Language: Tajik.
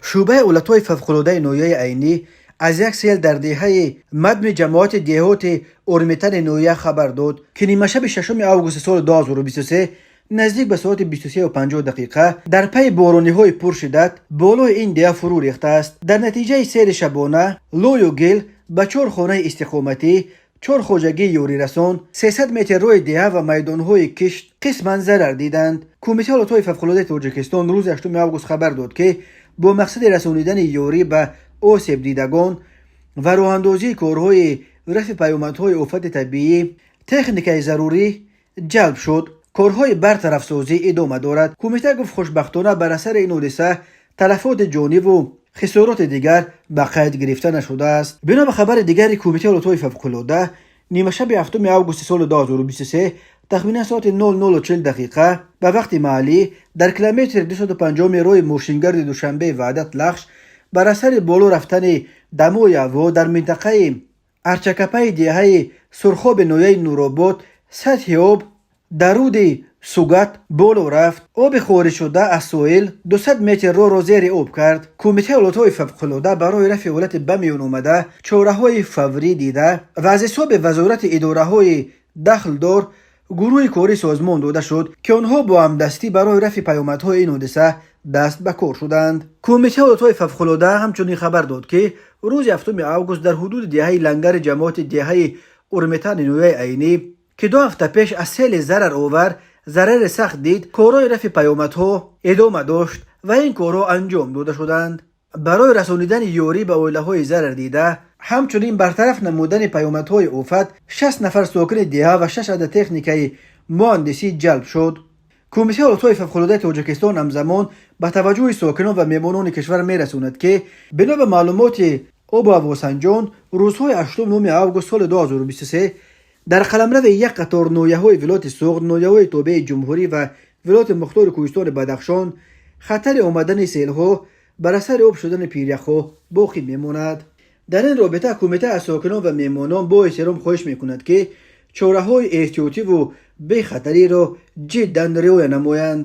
Шӯъбаи ҳолатҳои фавқулодаи ноҳияи Айнӣ аз як сел дар деҳаи Мадми ҷамоати деҳоти Урметани ноҳия хабар дод, ки нимашаби 6 августи соли 2023 наздик ба соати 23:50 дақиқа дар пайи борониҳои пуршиддат болои ин деҳа фурӯ рехтааст. Дар натиҷаи сели шабона лою гил ба чор хонаи истиқоматӣ, чор хоҷагии ёрирасон, 300 метр роҳи деҳа ва майдонҳои кишт қисман зарар диданд. Кумитаи ҳолатҳои фавқулодаи Тоҷикистон рӯзи 8 август хабар дод, ки бо мақсади расонидани ёрӣ ба осебдидагон ва роҳандозии корҳои рафъи паёмадҳои офати табиӣ техникаи зарурӣ ҷалб шуд. Корҳои бартарафсозӣ идома дорад. Кумита гуфт, хушбахтона бар асари ин ҳодиса талафоти ҷониву хисороти дигар ба қайд гирифта нашудааст. Бино ба хабари дигари Кумитаи ҳолатҳои фавқулода, нимашаби 7 августи соли 2023 тахминан соати 00:40 дақиқа ба вақти маҳаллӣ дар километри 250 роҳи мошингарди Душанбе Ваҳдат Лахш бар асари боло рафтани дамои ҳаво дар минтақаи Арчакапаи деҳаи Сурхоби ноҳияи Нуробод сатҳи об дар руди Сугат боло рафт. Оби хориҷшуда аз соҳил 200 метр роҳро зери об кард. Кумитаи ҳолатҳои фавқулода барои рафъи ҳолати ба миён омада чораҳои фаврӣ дида ва аз ҳисоби вазорати идораҳои дахлдор гурӯҳи корӣ созмон дода шуд, ки онҳо бо ҳамдастӣ барои рафъи паёмадҳои ин ҳодиса даст ба кор шуданд. Кумитаи ҳолатҳои фавқулода ҳамчунин хабар дод, ки рӯзи 7 август дар ҳудуди деҳаи Лангари ҷамоати деҳаи Урметани ноҳияи Айнӣ, ки 2 ҳафта пеш аз сели зараровар зарари сахт дид, корҳои рафъи паёмадҳо идома дошт ва ин корҳо анҷом дода шуданд. Барои расонидани ёрӣ ба оилаҳои зарардида, ҳамчунин бартараф намудани паёмадҳои офат 60 нафар сокини деҳа ва шаш адад техникаи муҳандисӣ ҷалб шуд. Кумитаи ҳолатҳои фавқулодаи Тоҷикистон ҳамзамон ба таваҷҷӯҳи сокинон ва меҳмонони кишвар мерасонад, ки бино ба маълумоти обу ҳавосанҷон рӯзҳои 8-9 август соли 2023 дар қаламрави як қатор ноҳияҳои вилояти Суғд, ноҳияҳои тобеи ҷумҳурӣ ва вилояти мухтори кӯҳистони Бадахшон хатари омадани селҳо бар асари об шудани пиряхҳо боқӣ мемонад. Дар ин робита кумита аз сокинон ва меҳмонон бо эҳтиром хоҳиш мекунад, ки чораҳои эҳтиётиву бехатариро ҷиддан риоя намоянд.